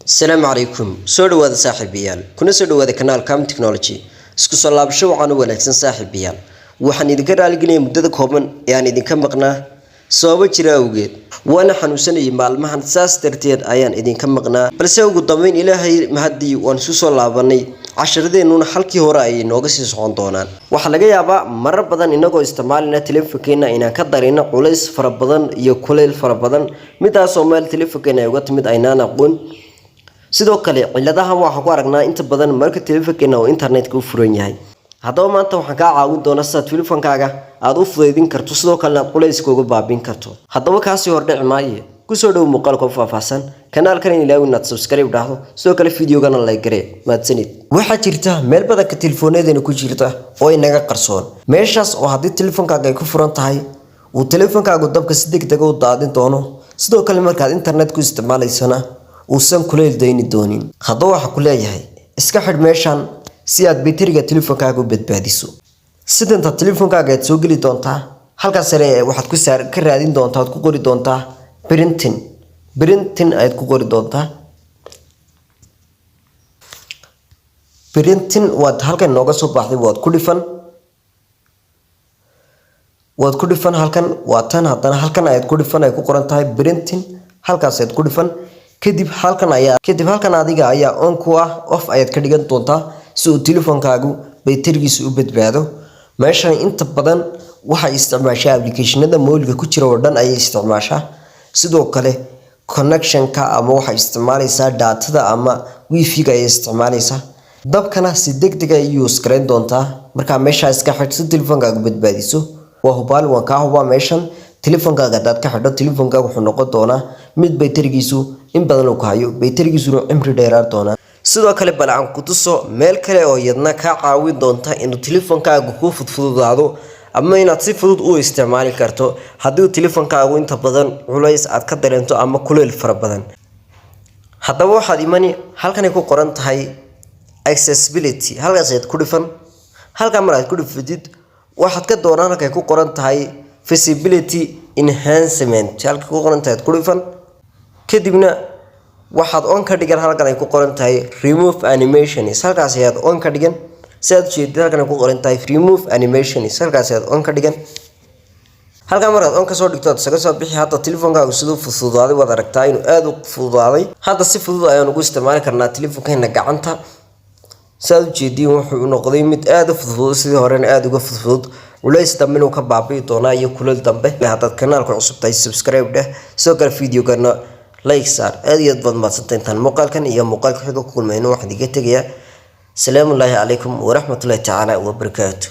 Asalaamu calaykum, soo dhawaada saaxiibayaal, kuna soo dhawaada kanaal Cam Technology. Isku soo laabasho wacan u wanaagsan, saaxiibayaal. Waxaan idinka raaligeliyay muddada kooban ee aan idinka maqnaa sababo jira awgeed. Waana xanuunsanayay maalmahan, saas darteed ayaan idinka maqnaa, balse ugu dambeyn Ilaahay mahaddii waan isu soo laabanay. Casharadeenuna halkii hore ayay nooga sii socon doonaan. Waxaa laga yaabaa marar badan inagoo isticmaalina teleefonkeena inaan ka darino culays fara badan iyo kuleyl fara badan, midaasoo meel teleefonkeena ay uga timid aynaan aqoon. Sidoo kale ciladahan waxaan ku aragnaa inta badan marka teleefonkeena uu internetka u furan yahay. Haddaba maanta waxaan kaa caawin doonaa sidaad teleefonkaaga aada u fudaydin karto, sidoo kalena aad culayska uga baabin karto. Haddaba kaasii hordhici maaye, kusoo dhow muuqaalka u faahfaahsan. Kanaalkan ilaawin inaad subscribe dhahdo, sidoo kale videogana like garee. Mahadsanid. Waxaa jirta meel badanka teleefoonadeena ku jirta oo inaga qarsoon, meeshaas oo haddii teleefonkaaga ay ku furan tahay uu teleefonkaagu dabka si degdega u daadin doono, sidoo kale markaad internet ku isticmaalaysana uusan kuleyl dayni doonin. Haddaba waxaa ku leeyahay, iska xidh meeshan si aad bayteriga teleefonkaaga u badbaadiso. Sidanta teleefonkaaga aad soo geli doontaa, halkaas sare waxaad ku saar ka raadin doontaa, aad ku qori doontaa printing. Printing ayaad ku qori doontaa. Printing waad halkan nooga soo baxday, waad ku dhifan, waad ku dhifan. Halkan waa tan. Haddana halkan ayaad ku dhifan ay ku qoran tahay printing, halkaas ayaad ku dhifan. Kadib halkan adiga ayaa on ku ah, off ayaad ka dhigan doontaa si uu teleefonkaagu bayterigiisa u badbaado. Meeshan inta badan waxay isticmaashaa applicationada mobilka ku jira oo dhan ayay isticmaashaa. Sidoo kale connectionka ama waxay isticmaalaysaa datada ama wifi-ga ayay isticmaalaysaa, dabkana si degdeg ay use garayn doontaa. Markaa meeshaa iska xidh si teleefonkaaga badbaadiso. Waa hubaal, waan kaa hubaa, meeshan teleefonkaaga hadaad ka xidho, teleefonkaaga wuxuu noqon doonaa mid bayterigiisu in badan uu ka hayo, bayterigiisuna cimri dheeraan doonaa. Sidoo kale bal aan ku tuso meel kale oo iyadna kaa caawin doonta inuu teleefonkaagu kuu fudfududaado ama inaad si fudud u isticmaali karto haddii uu teleefonkaagu inta badan culays aad ka dareento ama kuleyl fara badan. Haddaba waxaad imani halkanay ku qoran tahay accessibility, halkaas ayaad ku dhifan. Halkaa mar aad ku dhifatid, waxaad ka doonaan halkay ku qoran tahay visibility enhancement. Halkay ku qoran tahay aad ku dhifan. Kadibna waxaad on ka dhigan halkan ay ku qoran tahay remove animations, halkaas ayaad on ka dhigan. Si aad ujeedid, halkan ay ku qoran tahay remove animations, halkaas ayaad on ka dhigan. Halkaa markaad on kasoo dhigto, aad isaga soo bixi. Hadda telefonkaagu siduu fududaaday waad aragtaa, inuu aada u fududaaday. Hadda si fudud ayaan ugu isticmaali karnaa telefonkeena gacanta. Si aad ujeediin, wuxuu noqday mid aada u fudfudud, sidii horena aada uga fudfudud. Culays dambe inuu ka baabi'i doonaa iyo kuleel dambe. Haddaad kanaalka cusub tahay, subscribe dheh, sidoo kale videogana like saar. Aad iyo aad baad mahadsantay. Intaan muuqaalkan iyo muuqaalka xiga ku kulmayno, waxaan idiga tegayaa salaamu ullaahi calaykum waraxmatullahi tacaala wabarakaatu.